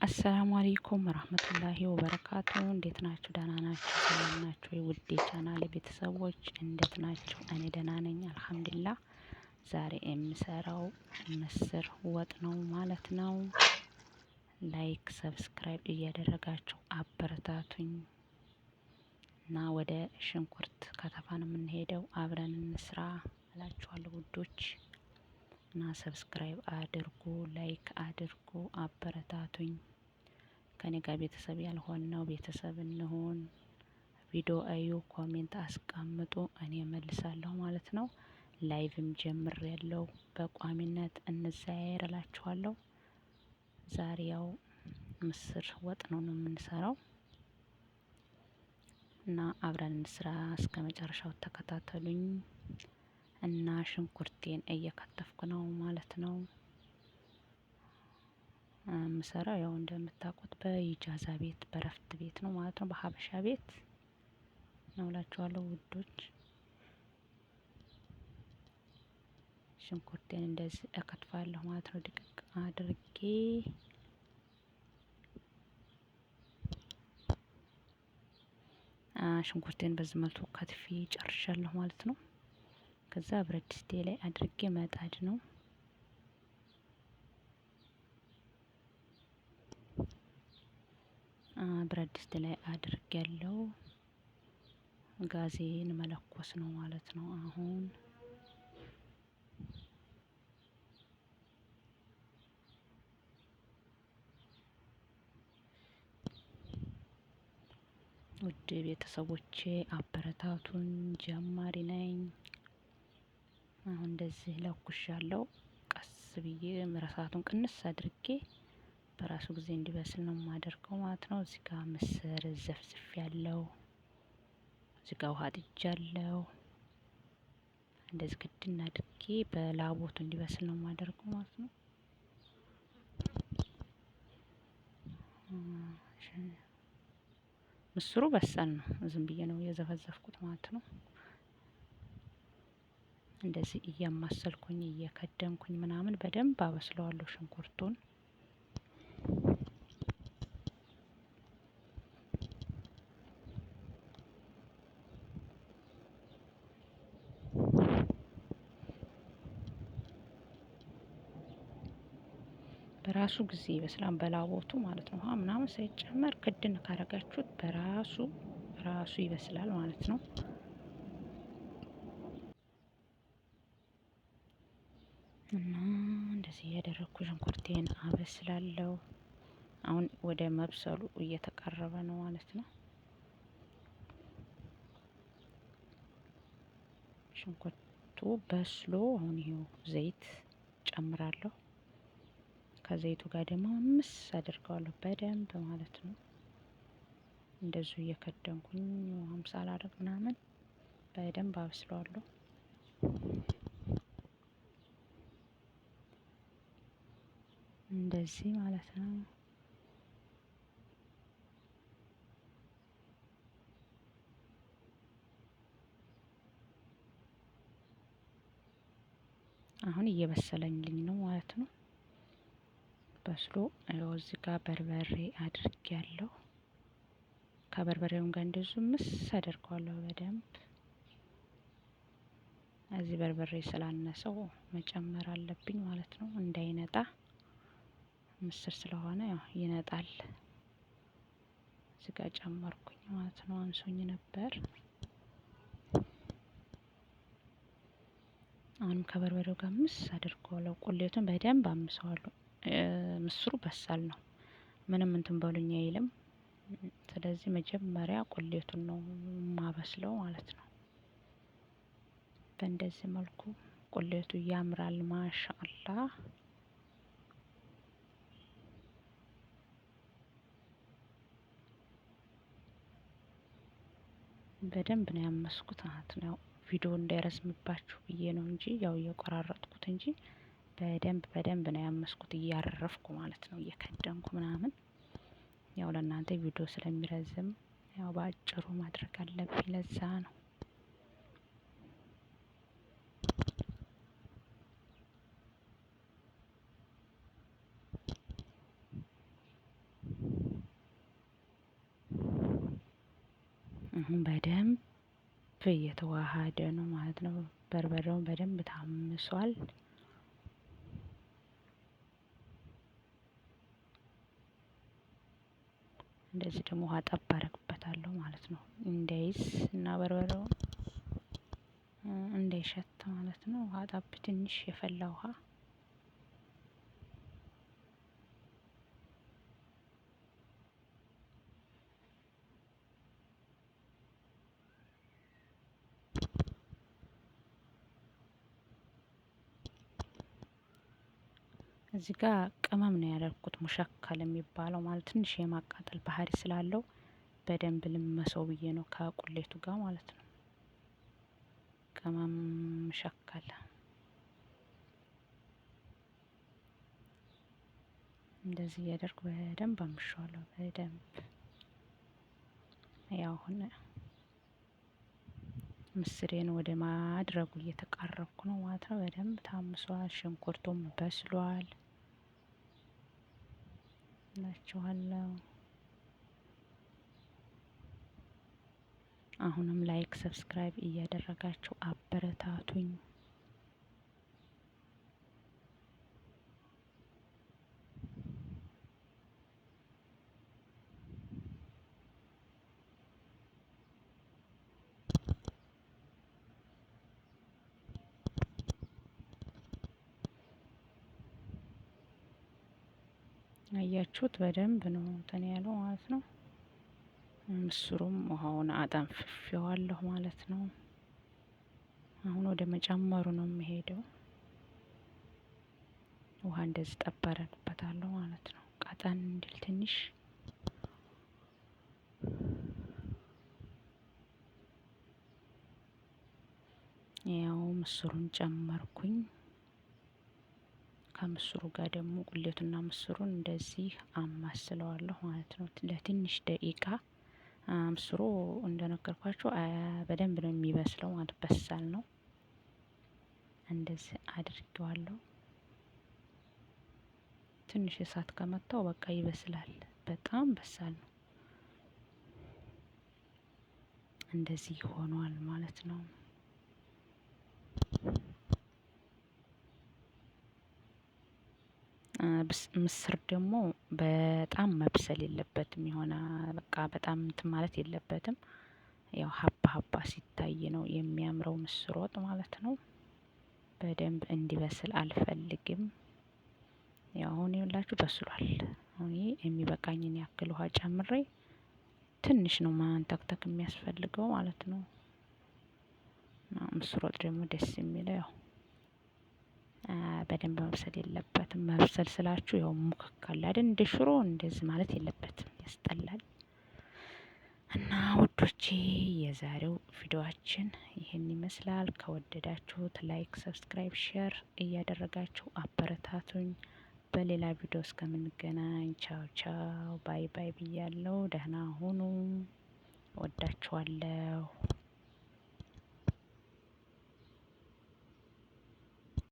السلام عليكم ورحمة الله وبركاته። እንዴት ናችሁ? ደህና ናችሁ? ሰላም ናችሁ? የውዴ ቻናል ቤተሰቦች እንዴት ናችሁ? እኔ ደህና ነኝ الحمد لله። ዛሬ የምሰራው ምስር ወጥ ነው ማለት ነው። like subscribe እያደረጋችሁ አበረታቱኝ እና ወደ ሽንኩርት ከተፋ ነው የምንሄደው። አብረን እንስራ እላችኋለሁ ውዶች እና subscribe አድርጉ፣ like አድርጉ፣ አበረታቱኝ። ከኔ ጋር ቤተሰብ ያልሆነው ቤተሰብ እንሁን። ቪዲዮ እዩ፣ comment አስቀምጡ፣ እኔ መልሳለሁ ማለት ነው። live ም ጀምር ያለው በቋሚነት እንዘያየር እላችኋለሁ። ዛሬ ያው ምስር ወጥ ነው የምንሰራው እና አብረን እንስራ እስከ መጨረሻው ተከታተሉኝ። እና ሽንኩርቴን እየከተፍኩ ነው ማለት ነው። የምሰራው ያው እንደምታውቁት በኢጃዛ ቤት በረፍት ቤት ነው ማለት ነው፣ በሀበሻ ቤት ነው እላችኋለሁ ውዶች። ሽንኩርቴን እንደዚህ እከትፋለሁ ማለት ነው ድቅቅ አድርጌ። ሽንኩርቴን በዚህ መልኩ ከትፌ ጨርሻለሁ ማለት ነው። ከዛ ብረት ድስቴ ላይ አድርጌ መጣድ ነው። ብረት ድስት ላይ አድርጌ ያለው ጋዜን መለኮስ ነው ማለት ነው። አሁን ውድ ቤተሰቦቼ አበረታቱን፣ ጀማሪ ነኝ። አሁን እንደዚህ ለኩሻለሁ። ቀስ ብዬ እሳቱን ቅንስ አድርጌ በራሱ ጊዜ እንዲበስል ነው የማደርገው ማለት ነው። እዚህ ጋር ምስር ዘፍዝፍ ያለው እዚህ ጋር ውሃ ጥጃለሁ። እንደዚህ ክድን አድርጌ በላቦቱ እንዲበስል ነው የማደርገው ማለት ነው። ምስሩ በሳል ነው፣ ዝም ብዬ ነው የዘፈዘፍኩት ማለት ነው። እንደዚህ እያማሰልኩኝ እየከደንኩኝ ምናምን በደንብ አበስለዋለሁ ሽንኩርቱን። በራሱ ጊዜ ይበስላል በላቦቱ ማለት ነው። ውሃ ምናምን ሳይጨመር ክድን ካረጋችሁት በራሱ ራሱ ይበስላል ማለት ነው። እና እንደዚህ እያደረግኩ ሽንኩርቴን አበስላለሁ። አሁን ወደ መብሰሉ እየተቃረበ ነው ማለት ነው። ሽንኩርቱ በስሎ አሁን ይሄው ዘይት ጨምራለሁ። ከዘይቱ ጋር ደግሞ ምስ አድርገዋለሁ በደንብ ማለት ነው። እንደዚሁ እየከደንኩኝ ውሃም ሳላደርግ ምናምን በደንብ አበስለዋለሁ። እንደዚህ ማለት ነው። አሁን እየበሰለልኝ ነው ማለት ነው። በስሎ ያው እዚህ ጋር በርበሬ አድርጌያለሁ። ከበርበሬውም ጋር እንደዚሁ ምስ አደርገዋለሁ በደንብ። እዚህ በርበሬ ስላነሰው መጨመር አለብኝ ማለት ነው፣ እንዳይነጣ። ምስር ስለሆነ ያው ይነጣል። እዚህ ጋር ጨመርኩኝ ማለት ነው፣ አንሶኝ ነበር። አሁንም ከበርበሬው ጋር ምስ አደርገዋለሁ። ቁሌቱን በደንብ አምሰዋለሁ። ምስሩ በሳል ነው፣ ምንም እንትን በሉኝ አይልም። ስለዚህ መጀመሪያ ቁሌቱን ነው ማበስለው ማለት ነው። በእንደዚህ መልኩ ቁሌቱ ያምራል። ማሻአላህ በደንብ ነው ያመስኩት ማለት ነው። ቪዲዮ እንዳይረዝምባችሁ ብዬ ነው እንጂ ያው እየቆራረጥኩት እንጂ በደንብ በደንብ ነው ያመስኩት፣ እያረፍኩ ማለት ነው፣ እየከደንኩ ምናምን። ያው ለእናንተ ቪዲዮ ስለሚረዝም ያው በአጭሩ ማድረግ አለብኝ፣ ለዛ ነው። አሁን በደንብ እየተዋሃደ ነው ማለት ነው። በርበሬውን በደንብ ታምሷል። እንደዚህ ደግሞ ውሃ ጠብ አደርግበታለሁ ማለት ነው፣ እንዳይዝ እና በርበሬው እንዳይሸት ማለት ነው። ውሃ ጠብ፣ ትንሽ የፈላ ውሃ። እዚህ ጋር ቅመም ነው ያደረኩት፣ ሙሸከል የሚባለው ማለት ትንሽ የማቃጠል ባህሪ ስላለው በደንብ ልመሰው ብዬ ነው ከቁሌቱ ጋር ማለት ነው። ቅመም ሙሸከል እንደዚህ እያደረኩ በደንብ አምሸዋለሁ። በደንብ ያው አሁን ምስሬን ወደ ማድረጉ እየተቃረብኩ ነው ማለት ነው። በደንብ ታምሷል፣ ሽንኩርቱም በስሏል እላችኋለሁ። አሁንም like subscribe እያደረጋችሁ አበረታቱኝ። አያችሁት? በደንብ ነው እንትን ያለው ማለት ነው። ምስሩም ውሃውን አጠንፍፌዋለሁ ማለት ነው። አሁን ወደ መጨመሩ ነው የምሄደው። ውሃ እንደዚህ ጠብ አደርግበታለሁ ማለት ነው፣ ቀጠን እንዲል ትንሽ። ያው ምስሩን ጨመርኩኝ። ከምስሩ ጋር ደግሞ ቁሌቱና ምስሩን እንደዚህ አማስለዋለሁ ማለት ነው ለትንሽ ደቂቃ። ምስሩ እንደነገርኳችሁ በደንብ ነው የሚበስለው ማለት በሳል ነው። እንደዚህ አድርጌዋለሁ። ትንሽ እሳት ከመታው በቃ ይበስላል። በጣም በሳል ነው። እንደዚህ ሆኗል ማለት ነው። ምስር ደግሞ በጣም መብሰል የለበትም። የሆነ በቃ በጣም እንትን ማለት የለበትም። ያው ሀባ ሀባ ሲታይ ነው የሚያምረው ምስር ወጥ ማለት ነው። በደንብ እንዲበስል አልፈልግም። ያው አሁን ይኸውላችሁ በስሏል። አሁን ይሄ የሚበቃኝን ያክል ውሃ ጨምሬ ትንሽ ነው ማንተክተክ የሚያስፈልገው ማለት ነው። ምስር ወጥ ደግሞ ደስ የሚለው ያው በደንብ መብሰል የለበትም። መብሰል ስላችሁ ያው ሙክክ አለ አይደል? እንደ ሽሮ እንደዚህ ማለት የለበትም፣ ያስጠላል። እና ውዶቼ የዛሬው ቪዲዮአችን ይህን ይመስላል። ከወደዳችሁት like፣ subscribe፣ share እያደረጋችሁ አበረታቱኝ። በሌላ ቪዲዮ እስከምንገናኝ ቻው ቻው፣ bye bye ብያለሁ። ደህና ሁኑ። ወዳችኋለሁ።